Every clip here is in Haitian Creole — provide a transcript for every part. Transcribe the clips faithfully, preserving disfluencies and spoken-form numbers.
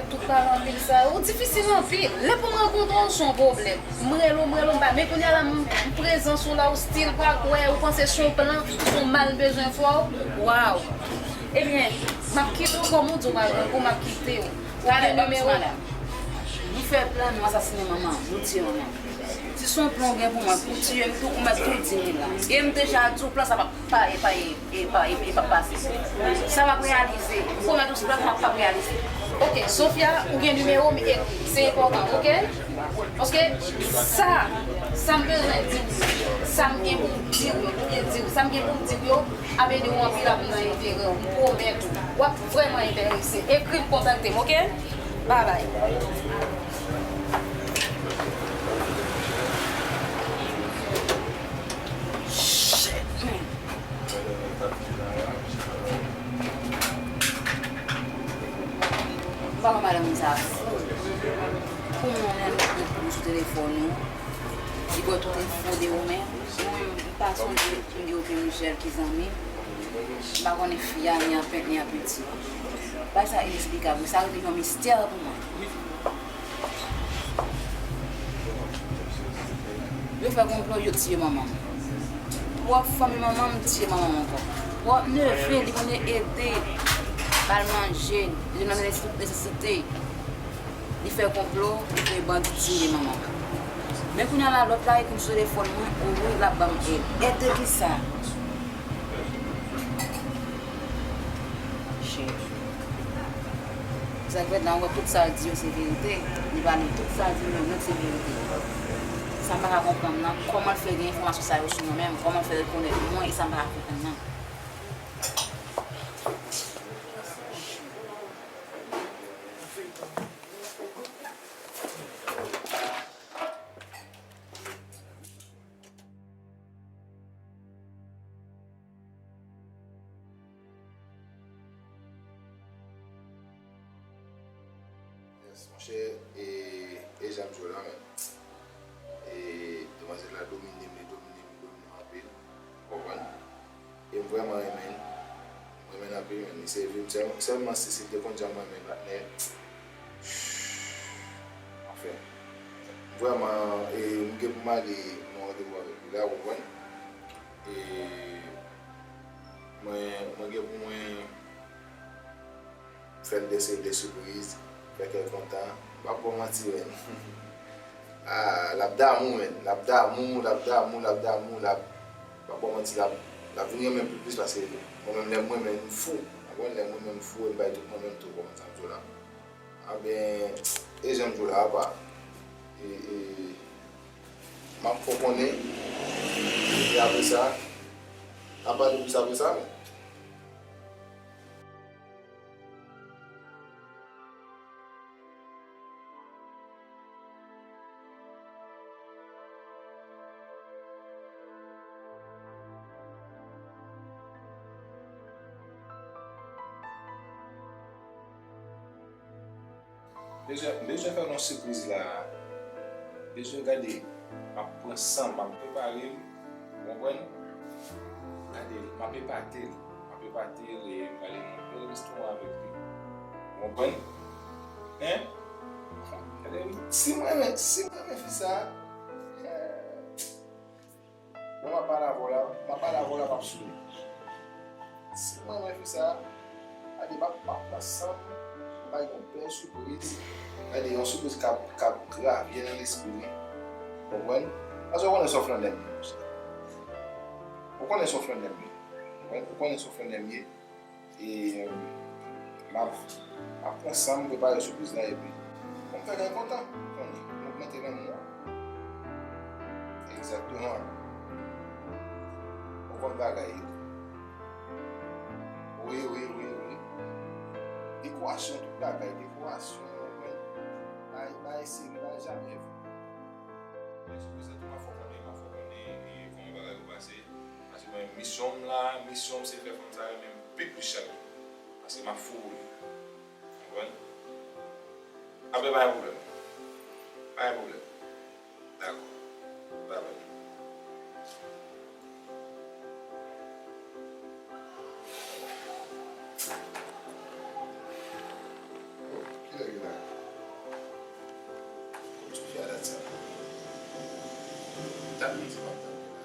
Tout pale anpil sa yo, ou difisil anpil. Lè pou m rankontre w, se yon pwoblèm. M rele w, m rele w, m pa. Men kounye a la, m, m prezans ou la, ou still pa kwè, ou panse se yon plan, se yon mal m bezwen fè w. Waw! Ebyen, m ap kite w, kòm ou di w pa grangou, m ap kite w. Ou gen nimewo m? Nou fè plan, nou asasinen manman m, nou tiye manman m. Si se yon plan w gen pou mwen, pou w tiye m tou, ou mèt tou di m li la. E m deja di w plan sa p ap pa, e pa, e, e pa, e, e p ap pase. Sa p ap reyalize. M pwomèt ou, se plan sa p ap reyalize. Ok, Sofia, ou gen nimewo m, ekri. Se enpòtan, ok? Paske sa, sa m bezwen di w, sa m gen pou m di w yo, oubyen di w, sa m gen pou m di w yo, ap ede w anpil, ap nan enterè w. M pwomèt ou, w ap vrèman enterese. Ekri m, kontakte m, ok? Babay. Shit, man. M pa wè madanm sa fou. Pou mwen menm, li pran sou telefòn ou. Li ba w tout enfo de ou menm. Mwen menm, m pa sonje m gen okenn Michel ki zanmi m. M pa konnen fi a ni an pent ni an piti. Bagay sa inesplikab, wi, sa rete yon mistè pou mwen. Yo fè konplo, yo tiye manman m. Pwòp fanmi manman m tiye manman m ankò. Pwòp neve, li konn ede, ba l manje, li nan nesesite. Li fè konplo, li fè bandi tiye manman m. Men kounye a la, lòt la ekri m sou telefòn mwen, o wi, l ap ban m èd. Èd de kisa? Shit. Sa k fèt la, mwen wè tout sa l di yo se verite. Li pale tout sa l di yo nèt se verite. Sa m pa ka konprann nan, kòman l fè gen enfòmasyon sa yo sou mwen menm, kòman l fè rekonèt mwen, e sa m pa ka konprann nan. Yes, monchè, e, e jan m di w la, men. E, demwazèl la domine m, li domine m, li domine m anpil. Ou konprann? E m vrèman renmen l. M renmen l anpil, men li sèvi m sèl-, sèlman si, si l te konn jan m renmen l la, men, anfen. M vrèman, e, m gen pou m ale nan yon randevou avèk li la, ou konprann? E mwen, mwen gen pou mwen fè l de seri de sipriz, fè kè l kontan. M p ap ba w manti, menn. Ah, l ap damou, menn. L ap damou, l ap damou, l ap damou, l ap, m p ap ba w manti, l ap, l ap vin renmen m pi plis paske mwen menm, lè m renmen, m fou. Ou konprann? Lè m renmen, m fou, e m bay tout mwen menm tou, kòman sa m di w la. Anben, e jan m di w la, apa. E, e, m ap fè w konnen, e apre sa, n a pale plis apre sa, men. Bezwen, bezwen fè nou sipriz la. Bezwen gade, m ap pran san m, m ap prepare l. Ou konprann? Gade, m ap epate l. M ap epate l e m prale nan bèl restoran avèk li. Ou konprann? Hein? Gade, si m renmen, si m renmen fi sa, eh, bon, m ap pale avè w la, m ap pale avè w la, m ap souri. Si m renmen fi sa, gade, m ap, m ap pran san m, m bay yon bèl sipriz. Gade, yon sipriz k ap, k ap gravye nan lespri li. Ou konprann? Paske ou konnen se yon flannè m ye. Ou konnen se yon flannè m ye. Ou konnen se yon flannè m ye. E, m ap, m ap pran san m, prepare sipriz la, epi pou m fè kè l kontan. Konnen, m ogmante lanmou an. Egzakteman. Ou konn bagay yo. Wi, wi, wi, wi. Dekorasyon, tout bagay, dekorasyon, men, bay, bay seri, bay jamè. Mwen sipriz la tou, m ap fè w konnen, m ap fè w konnen, e, kòman bagay yo pase. Paske mwen, misyon m la, misyon m se fè fanm sa renmen m pi plis chak jou. Paske m ap fou pou li. Konprann? Anben, pa gen pwoblèm. Pa gen pwoblèm. Dakò. Babay. Oh, kilè ki la? Gad sa. Tande sa w ap tande la.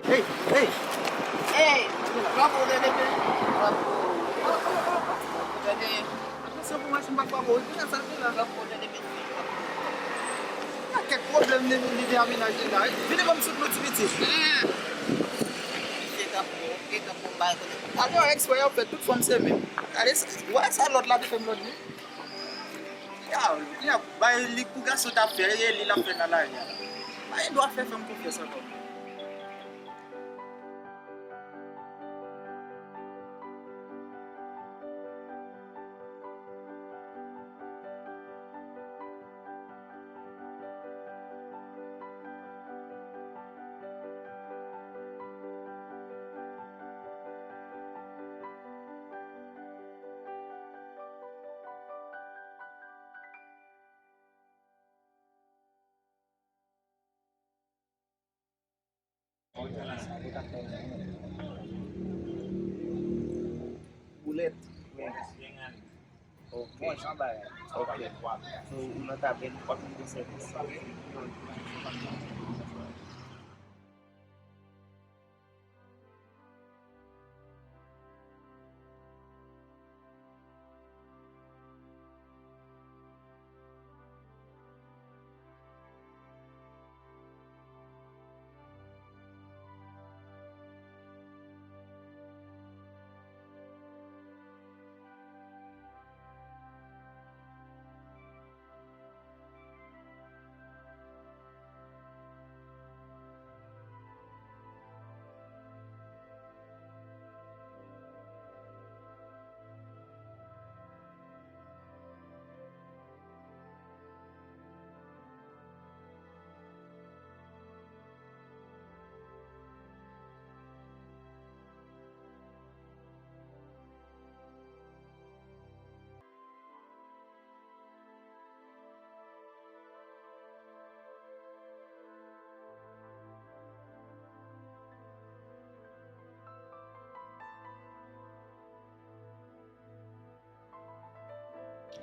Hey, hey. Hey, bravo, tande, men. Bravo. Tande. Attention pou machin pa kwa bo. Ki sa l fè la? Bravo, tande, men. Gen kèk pwoblèm li, li gen a mennaj li la. Vini ban m soutni ti pitit. Misye t ap bon, e t ap bon, m pa rekonèt. Gade yon eksprè y ap fè tout fanm se menm. Gade sa, w wè sa lòt la te fè m lòt jou? Ya, ya, bay li pou gason t ap fè, e li l ap fè nan lari a. Pa gen dwa fè fanm konfyans ankò. Boulèt. Ok. Bon jan bagay. Ok. So, ou nan taben, ou pa konn gen sèvis.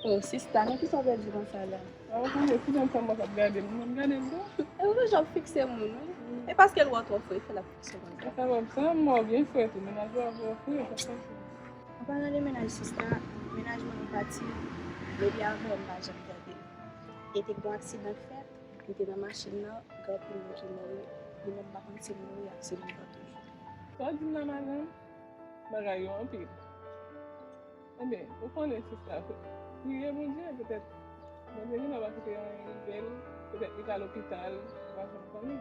Oh, sista, nan kisa w pèdi konsa la? A, ou konnen, si jan fanm mwen k ap gade m, mwen gade l tou. E ou jan w fikse moun, wi. E paske l wè w twò fre, fè l ap fikse w konsa. E sa pa sa, m wè w byen fre tou, mennaj ou a fè w fre, sa k pase? An palan de mennaj sista, mennaj mwen an pati, depi avè w m pa janm tande l. E te gon aksidan k fèt, m te nan machin nan, gen anpil moun ki mouri, li menm m pa konn si l mouri ak si l vivan toujou. Sa w di m nan madanm? Bagay yo anpil. Ebyen, ou konnen sista, priye Bondye, petèt Bondye genlè pa kite anyen rive l, petèt li ka lopital, ou pa janm konnen.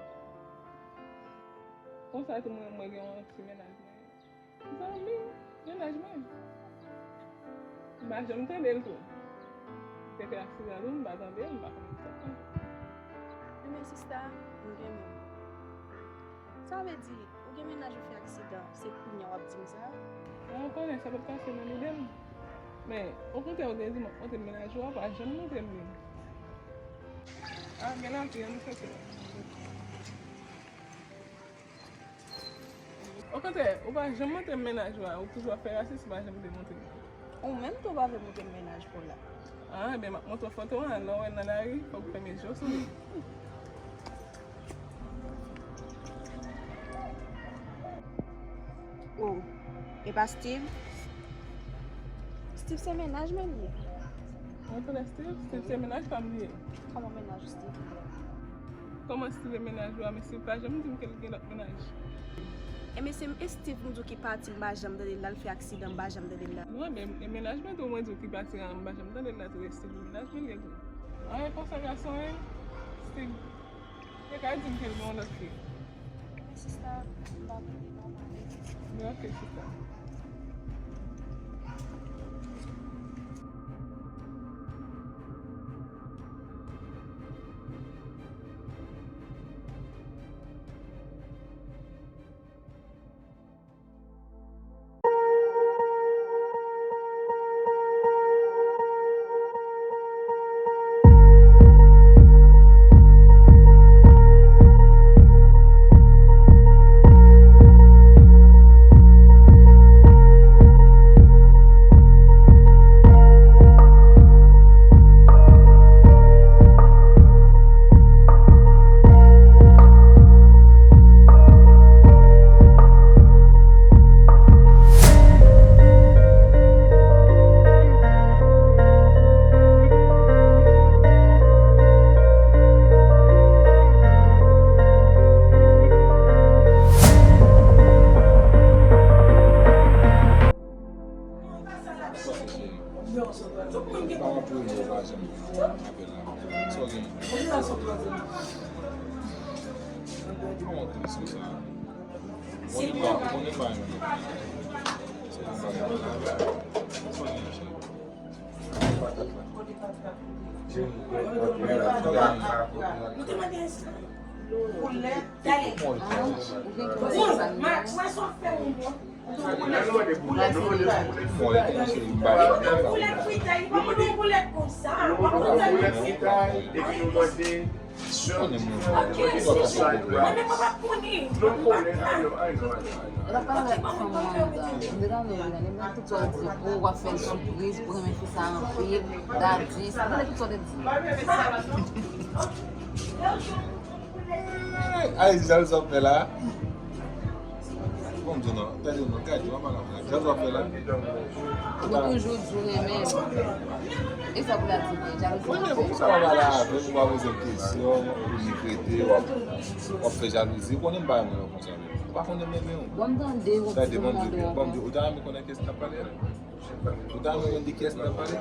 Konsa tou mwen, mwen gen yon ti mennaj mwen, zanmi mennaj mwen. M pa janm tande l tou. Li te fè aksidan tou, m pa tande l, m pa konnen sa k pase. Ebyen sista, m gen menm. Sa vle di, ou gen mennaj ou fè aksidan, se kounye a w ap di m sa? Mwen konnen sa pa t pase nan lide m. Men, okontrè, ou te di m w ap montre m mennaj ou a, ou pa janm montre m li. A, gen lavi, ann soti la. Okontrè, ou pa janm montre m mennaj ou a, ou toujou ap fè rasis, ou pa janm vle montre m. Ou menm tou pa vle montre m mennaj pa w la. A, ebyen, m ap montre w foto a, lè w wè l nan lari, fòk ou fèmen je w sou li. Oh, e pa Steve? Steve se mennaj mwen li ye. Mwen konnen Steve, Steve se mennaj pa m li ye. Kòman mennaj ou Steve li ye? Kòman Steve e mennaj ou a, men Steve pa janm di m ke l gen lòt mennaj. E men se e Steve m di w ki pati, m pa janm tande l la, l fè aksidan, m pa janm tande l la. Non, men e mennaj mwen tou, mwen di w ki pati a, m pa janm tande l la tou, e Steve mennaj mwen li ye tou. Anyen konsa gason, en, Steve. Te ka di m ke l gen yon lòt fi. Men sista, m pa tande non, m pa tande. Men ok, sista. Nou te mande pou lè. Bon, ma, wè sa w fè yon bon. Pou lè, pou lè fritay, li pa mande pou lè konsa. Pou lè fritay, epi nou mande. Konnen moun sa yo, ki lòt sa yo la. Mwen menm mwen pa t konnen. Mwen pa t la. L ap pale ak fanm mwen anndan. M te tande li la, li menm tout sa l di, pou w ap fè l sipriz, pou renmen fi sa anpil, dadis. M tande tout sa l te di. Ay, jalouzi w ap fè la. Bon, m di w non, tande non, gade, w ap pale anpil. Jan w ap fè la. Ou toujou di w renmen m. E sa pou la di, men jalouzi. Konnen pou sa w ap pale avè m, ou pa poze m kesyon, ou ni rete, w ap, w ap fè jalouzi. Ou konnen m pa renmen w konsa menm. Ou pa konnen m renmen w. Bon, m tande w ap di w renmen w. Bon, m di w, ou ta renmen konnen kiyès n ap pale a? Ou ta renmen konn de kiyès n ap pale?